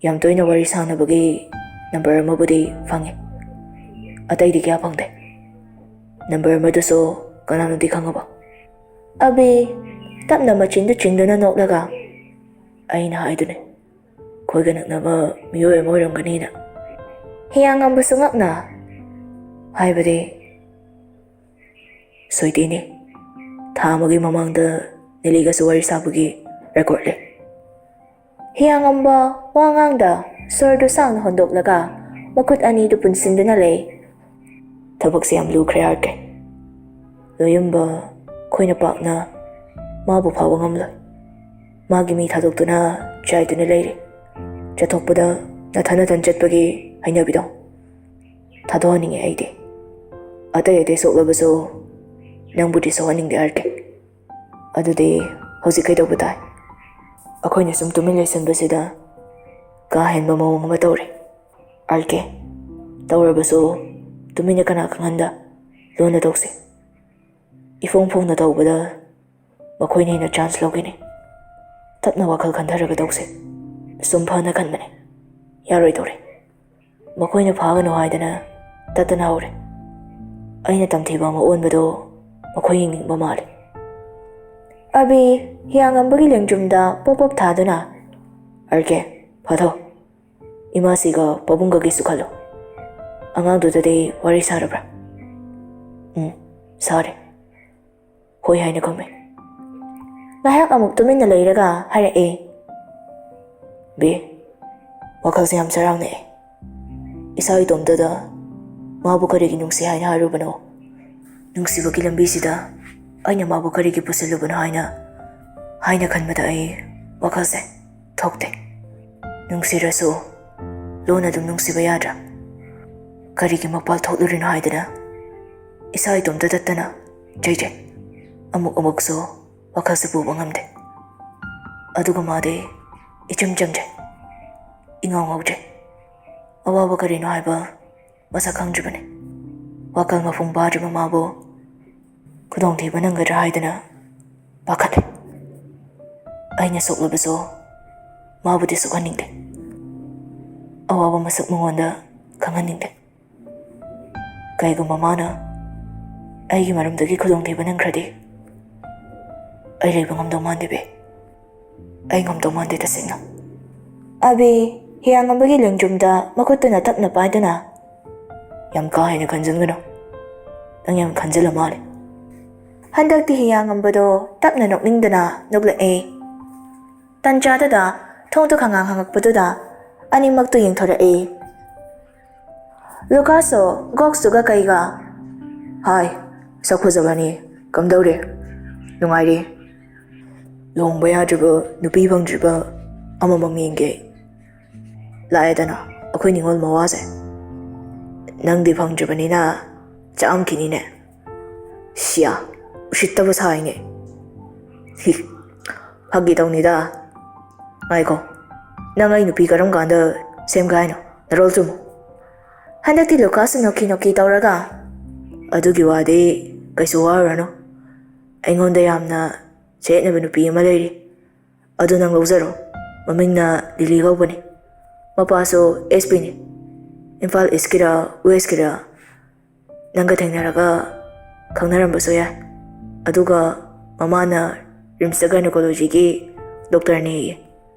ꯌꯥꯝ ꯇꯣꯏꯅ ꯋꯥꯔꯤ ꯁꯥꯟꯅꯕꯒꯤ ꯅꯝꯕꯔ ꯑꯃꯕꯨꯗꯤ ꯐꯪꯉꯦ꯫ ꯑꯇꯩꯗꯤ ꯀꯌꯥ ꯐꯪꯗꯦ꯫ ꯅꯝꯕꯔ ꯑꯃꯗꯨꯁꯨ ꯀꯅꯥꯅꯣꯗꯤ ꯈꯪꯉꯕ? ꯑꯕꯤ ꯇꯞꯅ ꯃꯆꯤꯟꯗꯨ ꯆꯤꯡꯗꯨꯅ ꯅꯣꯛꯂꯒ, "ꯑꯩꯅ ꯍꯥꯏꯗꯨꯅꯦ, ꯑꯩꯈꯣꯏꯒ ꯅꯛꯅꯕ ꯃꯤꯑꯣꯏ ꯑꯃ ꯑꯣꯏꯔꯝꯒꯅꯤꯅ꯫" ꯍꯤꯌꯥꯡꯉꯝꯕꯁꯨ ꯉꯛꯅ, "ꯍꯥꯏꯕꯗꯤ?" "ꯁꯣꯏꯗꯦꯅꯦ, ꯊꯥ ꯑꯃꯒꯤ ꯃꯃꯥꯡꯗ ꯅꯦꯂꯤꯒꯁꯨ ꯋꯥꯔꯤ ꯁꯥꯕꯒꯤ ꯔꯦꯀꯣꯔꯗ ꯂꯩ꯫" ꯍꯤꯌꯥꯡꯉꯝꯕ ꯋꯥ ꯉꯥꯡꯗ ꯁꯣꯔꯗꯨ ꯁꯥꯡꯅ ꯍꯣꯟꯗꯣꯛꯂꯒ ꯃꯈꯨꯠ ꯑꯅꯤꯗꯨ ꯄꯨꯟꯁꯤꯟꯗꯨꯅ ꯂꯩ꯫ "ꯊꯕꯛꯁꯦ ꯌꯥꯝ ꯂꯨꯈ꯭ꯔꯦ, ꯑꯥꯔ ꯀꯦ꯫ ꯂꯣꯌꯨꯝꯕ ꯑꯩꯈꯣꯏꯅ ꯄꯥꯛꯅ ꯃꯥꯕꯨ ꯐꯥꯕ ꯉꯝꯂꯣꯏ꯫ ꯃꯥꯒꯤ ꯃꯤ ꯊꯥꯗꯣꯛꯇꯨꯅ ꯆꯥꯏꯗꯨꯅ ꯂꯩꯔꯦ꯫ ꯆꯠꯊꯣꯛꯄꯗ ꯅꯊꯟ ꯅꯊꯟ ꯆꯠꯄꯒꯤ ꯍꯩꯅꯕꯤꯗꯣ ꯊꯥꯗꯣꯛꯍꯟꯅꯤꯡꯉꯦ ꯑꯩꯗꯤ꯫ ꯑꯇꯩ ꯑꯇꯩ ꯁꯣꯛꯂꯕꯁꯨ ꯅꯪꯕꯨꯗꯤ ꯁꯣꯛꯍꯟꯅꯤꯡꯗꯦ, ꯑꯥꯔ ꯀꯦ꯫ ꯑꯗꯨꯗꯤ ꯍꯧꯖꯤꯛ ꯀꯩꯗꯧꯕ ꯇꯥꯏ? ꯑꯩꯈꯣꯏꯅ ꯁꯨꯝ ꯇꯨꯃꯤꯟ ꯂꯩꯁꯟꯕꯁꯤꯗ ꯀꯥ ꯍꯦꯟꯕ ꯃꯑꯣꯡ ꯑꯃ ꯇꯧꯔꯦ, ꯑꯥꯔ ꯀꯦ꯫ ꯇꯧꯔꯕꯁꯨ ꯇꯨꯃꯤꯟꯅ ꯀꯅꯥ ꯈꯪꯍꯟꯗ ꯂꯣꯟꯅ ꯇꯧꯁꯦ꯫ ꯏꯐꯣꯡ ꯐꯣꯡꯅ ꯇꯧꯕꯗ ꯃꯈꯣꯏꯅ ꯍꯦꯟꯅ ꯆꯥꯟꯁ ꯂꯧꯒꯅꯤ꯫ ꯇꯞꯅ ꯋꯥꯈꯜ ꯈꯟꯊꯔꯒ ꯇꯧꯁꯦ꯫ ꯁꯨꯝ ꯐꯅ ꯈꯟꯕꯅꯦ꯫ ꯌꯥꯔꯣꯏꯗꯧꯔꯦ꯫ ꯃꯈꯣꯏꯅ ꯐꯥꯒꯅꯨ ꯍꯥꯏꯗꯅ ꯇꯠꯇꯅ ꯍꯧꯔꯦ꯫ ꯑꯩꯅ ꯇꯝꯊꯤꯕ ꯑꯃ ꯑꯣꯟꯕꯗꯣ ꯃꯈꯣꯏ ꯌꯦꯡꯅꯤꯡꯕ ꯃꯥꯜꯂꯦ꯫" ꯑꯕꯤ ꯍꯤꯌꯥꯡꯉꯝꯕꯒꯤ ꯂꯦꯡꯖꯨꯝꯗ ꯄꯣꯞ ꯄꯣꯞ ꯊꯥꯗꯨꯅ, "ꯑꯥꯔ ꯀꯦ, ꯐꯥꯊꯧ꯫ ꯏꯃꯥꯁꯤꯒ ꯄꯥꯕꯨꯡꯒꯒꯤꯁꯨ ꯈꯜꯂꯨ꯫ ꯑꯉꯥꯡꯗꯨꯗꯗꯤ ꯋꯥꯔꯤ ꯁꯥꯔꯕ꯭ꯔꯥ?" "ꯎꯝ, ꯁꯥꯔꯦ꯫ ꯍꯣꯏ" ꯍꯥꯏꯅ ꯈꯨꯝꯃꯦ꯫ ꯉꯥꯏꯍꯥꯛ ꯑꯃꯨꯛ ꯇꯨꯃꯤꯟꯅ ꯂꯩꯔꯒ ꯍꯥꯏꯔꯛꯑꯦ, "ꯕꯤ, ꯋꯥꯈꯜꯁꯦ ꯌꯥꯝ ꯆꯔꯥꯡꯅꯩ꯫ ꯏꯁꯥ ꯏꯇꯣꯝꯇꯗ ꯃꯥꯕꯨ ꯀꯔꯤꯒꯤ ꯅꯨꯡꯁꯤ ꯍꯥꯏꯅ ꯍꯥꯏꯔꯨꯕꯅꯣ? ꯅꯨꯡꯁꯤꯕꯒꯤ ꯂꯝꯕꯤꯁꯤꯗ ꯑꯩꯅ ꯃꯥꯕꯨ ꯀꯔꯤꯒꯤ ꯄꯨꯁꯤꯜꯂꯨꯕꯅꯣ ꯍꯥꯏꯅ ꯍꯥꯏꯅ ꯈꯟꯕꯗ ꯑꯩ ꯋꯥꯈꯜꯁꯦ ꯊꯣꯛꯇꯦ꯫ ꯅꯨꯡꯁꯤꯔꯁꯨ ꯂꯣꯟꯅ ꯑꯗꯨꯝ ꯅꯨꯡꯁꯤꯕ ꯌꯥꯗ꯭ꯔꯥ? ꯀꯔꯤꯒꯤ ꯃꯄꯥꯜ ꯊꯣꯛꯂꯨꯔꯤꯅꯣ ꯍꯥꯏꯗꯅ ꯏꯁꯥ ꯏꯇꯣꯝꯇ ꯇꯠꯇꯅ ꯆꯩꯖꯩ꯫ ꯑꯃꯨꯛ ꯑꯃꯨꯛꯁꯨ ꯋꯥꯈꯜꯁꯨ ꯄꯨꯕ ꯉꯝꯗꯦ꯫ ꯑꯗꯨꯒ ꯃꯥꯗꯤ ꯏꯆꯝ ꯆꯝꯖꯩ, ꯏꯉꯥꯎ ꯉꯥꯎꯖꯩ꯫ ꯑꯋꯥꯕ ꯀꯔꯤꯅꯣ ꯍꯥꯏꯕ ꯃꯁꯛ ꯈꯪꯗ꯭ꯔꯤꯕꯅꯤ꯫ ꯋꯥꯈꯜ ꯃꯄꯨꯡ ꯐꯥꯗ꯭ꯔꯤꯕ ꯃꯥꯕꯨ ꯈꯨꯗꯣꯡꯊꯤꯕ ꯅꯪꯒꯗ꯭ꯔꯥ ꯍꯥꯏꯗꯅ ꯄꯥꯈꯠꯂꯤ꯫ ꯑꯩꯅ ꯁꯣꯛꯂꯕꯁꯨ ꯃꯥꯕꯨꯗꯤ ꯁꯣꯛꯍꯟꯅꯤꯡꯗꯦ꯫ ꯑꯋꯥꯕ ꯃꯁꯛ ꯃꯉꯣꯟꯗ ꯈꯪꯍꯟꯅꯤꯡꯗꯦ꯫ ꯀꯩꯒꯨꯝꯕ ꯃꯥꯅ ꯑꯩꯒꯤ ꯃꯔꯝꯗꯒꯤ ꯈꯨꯗꯣꯡꯊꯤꯕ ꯅꯪꯈ꯭ꯔꯗꯤ ꯑꯩ ꯂꯩꯕ ꯉꯝꯗꯧ ꯃꯥꯟꯗꯦ ꯕꯦ꯫ ꯑꯩ ꯉꯝꯗꯧ ꯃꯥꯟꯗꯦ ꯇꯁꯦꯡꯅ꯫ ꯑꯕꯤ ꯍꯤꯌꯥꯡꯉꯝꯕꯒꯤ ꯂꯦꯡꯖꯨꯝꯗ ꯃꯈꯨꯠꯇꯨꯅ ꯇꯞꯅ ꯄꯥꯏꯗꯨꯅ, "ꯌꯥꯝ ꯀꯥ ꯍꯦꯟꯅ ꯈꯟꯖꯤꯟꯒꯅꯨ꯫ ꯅꯪ ꯌꯥꯝ ꯈꯟꯖꯤꯜꯂ ꯃꯥꯜꯂꯦ꯫" ꯍꯟꯗꯛꯇꯤ ꯍꯤꯌꯥꯡꯉꯝꯕꯗꯣ ꯇꯞꯅ ꯅꯣꯛꯅꯤꯡꯗꯅ ꯅꯣꯛꯂꯛꯑꯦ꯫ ꯇꯟꯖꯥꯗꯨꯗ ꯊꯣꯡꯗꯣ ꯈꯪꯍꯥꯡ ꯍꯥꯡꯉꯛꯄꯗꯨꯗ ꯑꯅꯤꯃꯛꯇꯨ ꯌꯦꯡꯊꯣꯔꯛꯑꯦ꯫ ꯂꯨꯀꯥꯁꯁꯨ ꯒꯣꯛꯁꯇꯨꯒ ꯀꯩꯒ, "ꯍꯥꯏ, ꯁꯛ ꯐꯖꯕꯅꯤ, ꯀꯝꯗꯧꯔꯤ? ꯅꯨꯡꯉꯥꯏꯔꯤ?" ꯂꯨꯍꯣꯡꯕ ꯌꯥꯗ꯭ꯔꯤꯕ, ꯅꯨꯄꯤ ꯐꯪꯗ꯭ꯔꯤꯕ ꯑꯃꯃꯝ ꯌꯦꯡꯒꯦ꯫ ꯂꯥꯛꯑꯦꯗꯅ ꯑꯩꯈꯣꯏ ꯅꯤꯉꯣꯜ ꯃꯋꯥꯁꯦ꯫ ꯅꯪꯗꯤ ꯐꯪꯗ꯭ꯔꯤꯕꯅꯤꯅ ꯆꯥꯛꯑꯝꯈꯤꯅꯤꯅꯦ꯫ ꯁꯤꯌꯥ, ꯎꯁꯤꯠꯇꯕ ꯁꯥꯏꯅꯦ꯫ ꯍꯤ, ꯐꯥꯒꯤ ꯇꯧꯅꯤꯗ꯫ ꯉꯥꯏꯈꯣ, ꯅꯪ ꯑꯩ ꯅꯨꯄꯤ ꯀꯔꯝ ꯀꯥꯟꯗ ꯁꯦꯝꯒꯦ ꯍꯥꯏꯅꯣ? ꯅꯔꯣꯜ ꯆꯨꯝꯃꯨ꯫ ꯍꯟꯗꯛꯇꯤ ꯂꯨꯀꯥꯁꯁꯨ ꯅꯣꯛꯈꯤ ꯅꯣꯛꯈꯤ ꯇꯧꯔꯒ, "ꯑꯗꯨꯒꯤ ꯋꯥꯗꯤ ꯀꯩꯁꯨ ꯋꯥꯔꯨꯔꯅꯨ꯫ ꯑꯩꯉꯣꯟꯗ ꯌꯥꯝꯅ ꯆꯌꯦꯠꯅꯕ ꯅꯨꯄꯤ ꯑꯃ ꯂꯩꯔꯤ꯫ ꯑꯗꯨ ꯅꯪ ꯂꯧꯖꯔꯣ꯫ ꯃꯃꯤꯡꯅ ꯂꯤꯂꯤ ꯀꯧꯕꯅꯤ꯫ ꯃꯄꯥꯁꯨ ꯑꯦꯁ ꯄꯤꯅꯤ꯫ ꯏꯝꯐꯥꯜ ꯏꯁꯀꯤꯔ ꯋꯦꯁꯀꯤꯔ ꯅꯪꯒ ꯊꯦꯡꯅꯔꯒ ꯈꯪꯅꯔꯝꯕꯁꯨ ꯌꯥꯏ꯫ ꯑꯗꯨꯒ ꯃꯃꯥꯅ ꯔꯤꯝꯁꯇ ꯒꯥꯏꯅꯣꯀꯣꯂꯣꯖꯤꯒꯤ ꯗꯣꯛꯇꯔꯅꯦꯌꯦ꯫"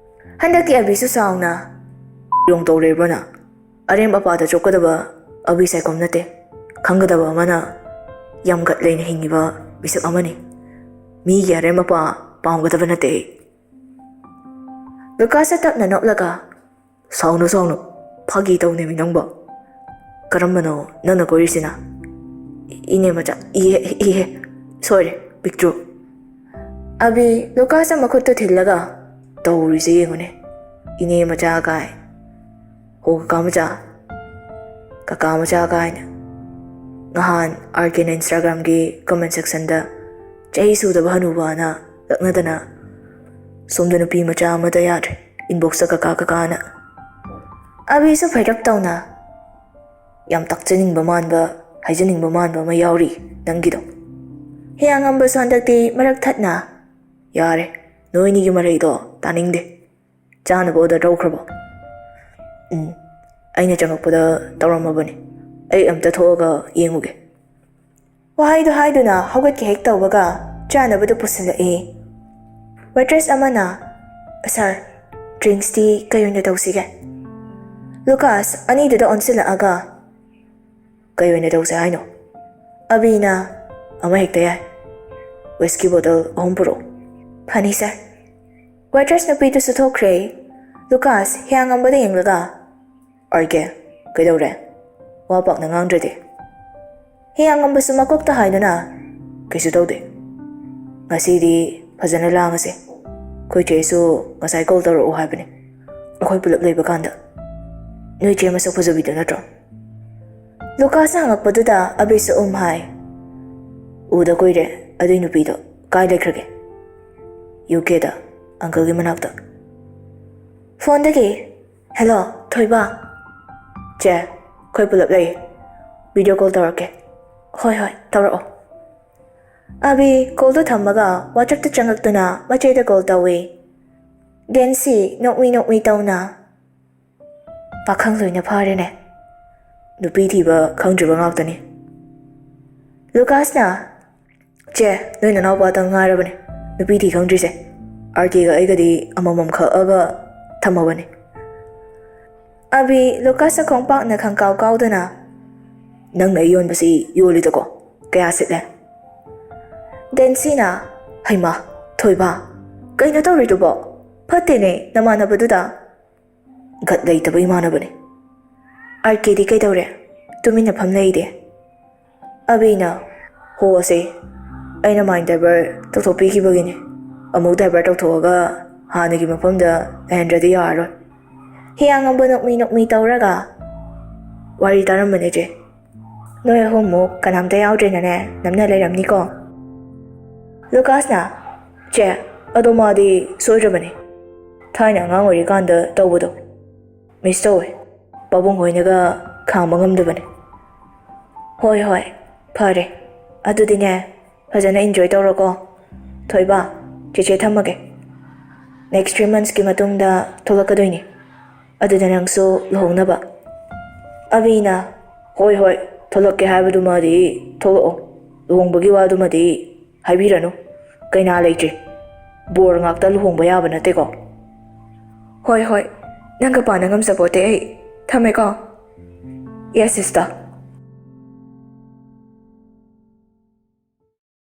ꯍꯟꯗꯛꯇꯤ ꯑꯕꯤꯁꯨ ꯁꯥꯎꯅ, "ꯌꯣꯡ ꯇꯧꯔꯦꯕ꯭ꯔꯣ ꯅꯪ? ꯑꯔꯦꯝ ꯑꯄꯥꯗ ꯆꯣꯞꯀꯗꯕ ꯑꯕꯤ ꯁꯥꯏꯀꯣꯝ ꯅꯠꯇꯦ꯫ ꯈꯪꯒꯗꯕ ꯑꯃꯅ ꯌꯥꯝꯒꯠ ꯂꯩꯅ ꯍꯤꯡꯉꯤꯕ ꯃꯤꯁꯛ ꯑꯃꯅꯤ꯫ ꯃꯤꯒꯤ ꯑꯔꯦꯝ ꯑꯄꯥ ꯄꯥꯝꯒꯗꯕ ꯅꯠꯇꯦ ꯑꯩ꯫" ꯂꯨꯀꯥꯁꯇ ꯇꯞꯅ ꯅꯣꯛꯂꯒ, "ꯁꯥꯎꯅꯨ, ꯁꯥꯎꯅꯨ, ꯐꯥꯒꯤ ꯇꯧꯅꯦꯃꯤ ꯅꯪꯕꯣ꯫ ꯀꯔꯝꯕꯅꯣ ꯅꯪꯅ ꯀꯣꯏꯔꯤꯁꯤꯅ?" "ꯏꯅꯦ ꯃꯆꯥ, ꯏꯍꯦ, ꯏꯍꯦ, ꯁꯣꯏꯔꯦ꯫ ꯄꯤꯛꯇ꯭ꯔꯨ꯫ ꯑꯕꯤ ꯂꯨꯀꯥꯁ ꯃꯈꯨꯠꯇ ꯊꯤꯜꯂꯒ, "ꯇꯧꯔꯤꯁꯦ ꯌꯦꯡꯉꯨꯅꯦ, ꯏꯅꯦ ꯃꯆꯥ ꯀꯥꯏ, ꯍꯣ ꯀꯀꯥ ꯃꯆꯥ, ꯀꯀꯥ ꯃꯆꯥ" ꯀꯥꯏꯅ꯫ ꯉꯍꯥꯟ ꯑꯥꯔ ꯀꯦꯅ Instagram-ꯒꯤ comment section-ꯗ "ꯆꯍꯤ ꯁꯨꯗꯕ ꯍꯅꯨꯕ"ꯅ ꯂꯛꯅꯗꯅ, ꯁꯣꯝꯗ ꯅꯨꯄꯤ ꯃꯆꯥ ꯑꯃꯠꯇ ꯌꯥꯗ꯭ꯔꯦ, inbox-ꯇ "ꯀꯀꯥ, ꯀꯀꯥꯅ"꯫ ꯑꯕꯤꯁꯨ ꯐꯩꯔꯞ ꯇꯧꯅ, "ꯌꯥꯝ ꯇꯥꯛꯆꯅꯤꯡꯕ ꯃꯥꯟꯕ, ꯍꯥꯏꯖꯅꯤꯡꯕ ꯃꯥꯟꯕ ꯑꯃ ꯌꯥꯎꯔꯤ ꯅꯪꯒꯤꯗꯣ꯫ ꯍꯤꯌꯥꯡꯉꯝꯕꯁꯨ ꯍꯟꯗꯛꯇꯤ ꯃꯔꯛ ꯊꯠꯅ, ꯌꯥꯔꯦ, ꯅꯣꯏꯅꯤꯒꯤ ꯃꯔꯩꯗꯣ ꯇꯥꯅꯤꯡꯗꯦ꯫ ꯆꯥꯅꯕ order ꯇꯧꯈ꯭ꯔꯕꯣ?" "ꯎꯝ, ꯑꯩꯅ ꯆꯪꯉꯛꯄꯗ ꯇꯧꯔꯝꯃꯕꯅꯤ꯫ ꯑꯩ ꯑꯝꯇ ꯊꯣꯛꯑꯒ ꯌꯦꯡꯉꯨꯒꯦ"꯫ ꯋꯥꯍꯩꯗꯨ ꯍꯥꯏꯗꯨꯅ ꯍꯧꯒꯠꯀꯦ ꯍꯦꯛ ꯇꯧꯕꯒ ꯆꯥꯅꯕꯗꯨ ꯄꯨꯁꯤꯜꯂꯛꯏ꯫ Waitress ꯑꯃꯅ, "Sir, drinks-ꯇꯤ ꯀꯩ ꯑꯣꯏꯅ ꯇꯧꯁꯤꯒꯦ?" ꯂꯨꯀꯥꯁ ꯑꯅꯤꯗꯨꯗ ꯑꯣꯟꯁꯤꯜꯂꯛꯑꯒ, "ꯀꯩ ꯑꯣꯏꯅ ꯇꯧꯁꯦ ꯍꯥꯏꯅꯣ?" ꯑꯕꯤꯅ, "ꯑꯃ ꯍꯦꯛꯇ ꯌꯥꯏ, whisky bottle ꯑꯍꯨꯝ ꯄꯨꯔꯛꯑꯣ"꯫ "ꯐꯅꯤ sir"꯫ Waitress ꯅꯨꯄꯤꯗꯨꯁꯨ ꯊꯣꯛꯈ꯭ꯔꯦ꯫ ꯂꯨꯀꯥꯁ ꯍꯤꯌꯥꯡꯉꯝꯕꯗ ꯌꯦꯡꯂꯒ, "ꯑꯥꯔ ꯀꯦ, ꯀꯩꯗꯧꯔꯦ? ꯋꯥ ꯄꯥꯛꯅ ꯉꯥꯡꯗ꯭ꯔꯗꯤ?" ꯍꯤꯌꯥꯡꯉꯝꯕꯁꯨ ꯃꯀꯣꯛꯇ ꯍꯥꯏꯗꯨꯅ, "ꯀꯩꯁꯨ ꯇꯧꯗꯦ꯫ ꯉꯁꯤꯗꯤ ꯐꯖꯅ ꯂꯥꯡꯉꯁꯦ꯫ ꯑꯩꯈꯣꯏ ꯆꯦꯁꯨ ꯉꯁꯥꯏ call ꯇꯧꯔꯛꯑꯣ ꯍꯥꯏꯕꯅꯦ, ꯑꯩꯈꯣꯏ ꯄꯨꯂꯞ ꯂꯩꯕ ꯀꯥꯟꯗ꯫ ꯅꯣꯏ ꯆꯦ ꯃꯁꯛ ꯐꯖꯕꯤꯗꯣ ꯅꯠꯇ꯭ꯔꯣ?" ꯂꯨꯀꯥꯁꯅ ꯍꯪꯉꯛꯄꯗꯨꯗ ꯑꯕꯤꯁꯨ ꯎꯝ ꯍꯥꯏ꯫ "ꯎꯗ ꯀꯨꯏꯔꯦ ꯑꯗꯨꯏ ꯅꯨꯄꯤꯗꯣ꯫ ꯀꯥꯏ ꯂꯩꯈ꯭ꯔꯒꯦ?" "ꯌꯨ ꯀꯦꯗ, uncle-ꯒꯤ ꯃꯅꯥꯛꯇ"꯫ ꯐꯣꯟꯗꯒꯤ, "Hello, ꯊꯣꯏꯕ꯫ ꯆꯦ, ꯑꯩꯈꯣꯏ ꯄꯨꯂꯞ ꯂꯩ꯫ Video call ꯇꯧꯔꯛꯀꯦ"꯫ "ꯍꯣꯏ, ꯍꯣꯏ, ꯇꯧꯔꯛꯑꯣ"꯫ ꯑꯕꯤ call-ꯗꯨ ꯊꯝꯃꯒ WhatsApp-ꯇ ꯆꯪꯉꯛꯇꯨꯅ ꯃꯆꯦꯗ call ꯇꯧꯏ꯫ ꯗꯦꯟꯁꯤ ꯅꯣꯛꯃꯤ ꯅꯣꯛꯃꯤ ꯇꯧꯅ, "ꯄꯥꯈꯪ ꯂꯣꯏꯅ ꯐꯥꯔꯦꯅꯦ꯫ ꯅꯨꯄꯤ ꯊꯤꯕ ꯈꯪꯗ꯭ꯔꯤꯕ ꯉꯥꯛꯇꯅꯤ"꯫ ꯂꯨꯀꯥꯁꯅ, "ꯆꯦ, ꯅꯣꯏ ꯅꯅꯥꯎꯄꯥꯇꯪ ꯉꯥꯏꯔꯕꯅꯦ ꯅꯨꯄꯤ ꯊꯤ ꯈꯪꯗ꯭ꯔꯤꯁꯦ꯫ ꯑꯥꯔ ꯀꯦꯒ ꯑꯩꯒꯗꯤ ꯑꯃꯃꯝ ꯈꯛꯑꯒ ꯊꯝꯃꯕꯅꯦ"꯫ ꯑꯕꯤ ꯂꯨꯀꯥꯁꯇ ꯈꯣꯡꯄꯥꯛꯅ ꯈꯪꯀꯥꯎ ꯀꯥꯎꯗꯨꯅ, "ꯅꯪꯅ ꯑꯩ ꯌꯣꯟꯕꯁꯤ ꯌꯣꯜꯂꯤꯗꯀꯣ, ꯀꯌꯥ ꯁꯤꯠꯂꯦ?" ꯗꯦꯟꯁꯤꯅ, "ꯍꯩꯃꯥ, ꯊꯣꯏꯕ, ꯀꯩꯅꯣ ꯇꯧꯔꯤꯗꯨꯕꯣ? ꯐꯠꯇꯦꯅꯦ ꯅꯃꯥꯟꯅꯕꯗꯨꯗ"꯫ "ꯒꯠ ꯂꯩꯇꯕ ꯏꯃꯥꯟꯅꯕꯅꯦ"꯫ "ꯑꯥꯔ ꯀꯦꯗꯤ ꯀꯩꯗꯧꯔꯦ? ꯇꯨꯃꯤꯟꯅ ꯐꯝ ꯂꯩꯗꯦ"꯫ ꯑꯕꯤꯅ, "ꯍꯣꯁꯦ, ꯑꯩꯅ mind divert ꯇꯧꯊꯣꯛꯄꯤꯈꯤꯕꯒꯤꯅꯦ꯫ ꯑꯃꯨꯛ divert ꯇꯧꯊꯣꯛꯑꯒ ꯍꯥꯟꯅꯒꯤ ꯃꯐꯝꯗ ꯂꯩꯍꯟꯗ꯭ꯔꯗꯤ ꯌꯥꯔꯔꯣꯏ꯫ ꯍꯤꯌꯥꯡꯉꯝꯕ ꯅꯣꯛꯃꯤ ꯅꯣꯛꯃꯤ ꯇꯧꯔꯒ ꯋꯥꯔꯤ ꯇꯥꯔꯝꯕꯅꯦ ꯆꯦ꯫ ꯅꯣꯏ ꯑꯍꯨꯝꯃꯨꯛ ꯀꯅꯥꯝꯇ ꯌꯥꯎꯗ꯭ꯔꯦꯅꯅꯦ ꯅꯝꯅ ꯂꯩꯔꯝꯅꯤꯀꯣ꯫ ꯂꯨꯀꯥꯁꯅ, "ꯆꯦ, ꯑꯗꯣ ꯃꯥꯗꯤ ꯁꯣꯏꯗ꯭ꯔꯕꯅꯤ꯫ ꯊꯥꯏꯅ ꯑꯉꯥꯡ ꯑꯣꯏꯔꯤꯀꯥꯟꯗ ꯇꯧꯕꯗꯣ miss ꯇꯧꯋꯦ꯫ ꯄꯥꯕꯨꯡ ꯍꯣꯏꯅꯒ ꯈꯥꯝꯕ ꯉꯝꯗꯕꯅꯦ꯫" "ꯍꯣꯏ ꯍꯣꯏ, ꯐꯔꯦ꯫ ꯑꯗꯨꯗꯤꯅꯦ, ꯐꯖꯅ enjoy ꯇꯧꯔꯣꯀꯣ꯫ ꯊꯣꯏꯕ, ꯆꯦꯆꯦ ꯊꯝꯃꯒꯦ꯫ Next three months ꯀꯤ ꯃꯇꯨꯡꯗ ꯊꯣꯛꯂꯛꯀꯗꯣꯏꯅꯤ꯫ ꯑꯗꯨꯗ ꯅꯪꯁꯨ ꯂꯨꯍꯣꯡꯅꯕ꯫" ꯑꯕꯤꯅ, "ꯍꯣꯏ ꯍꯣꯏ, ꯊꯣꯛꯂꯛꯀꯦ ꯍꯥꯏꯕꯗꯨꯃꯗꯤ ꯊꯣꯛꯂꯛꯑꯣ꯫ ꯂꯨꯍꯣꯡꯕꯒꯤ ꯋꯥꯗꯨꯃꯗꯤ ꯍꯥꯏꯕꯤꯔꯅꯨ꯫ ꯀꯩꯅꯥ ꯂꯩꯇ꯭ꯔꯤ꯫ ꯕꯣꯔ ꯉꯥꯛꯇ ꯂꯨꯍꯣꯡꯕ ꯌꯥꯕ ꯅꯠꯇꯦꯀꯣ꯫" "ꯍꯣꯏ ꯍꯣꯏ, ꯅꯪꯒ ꯄꯥꯅ ꯉꯝꯖꯄꯣꯠꯇꯦ ꯑꯩ꯫ ꯊꯝꯃꯦꯀꯣ꯫" "Yes sister,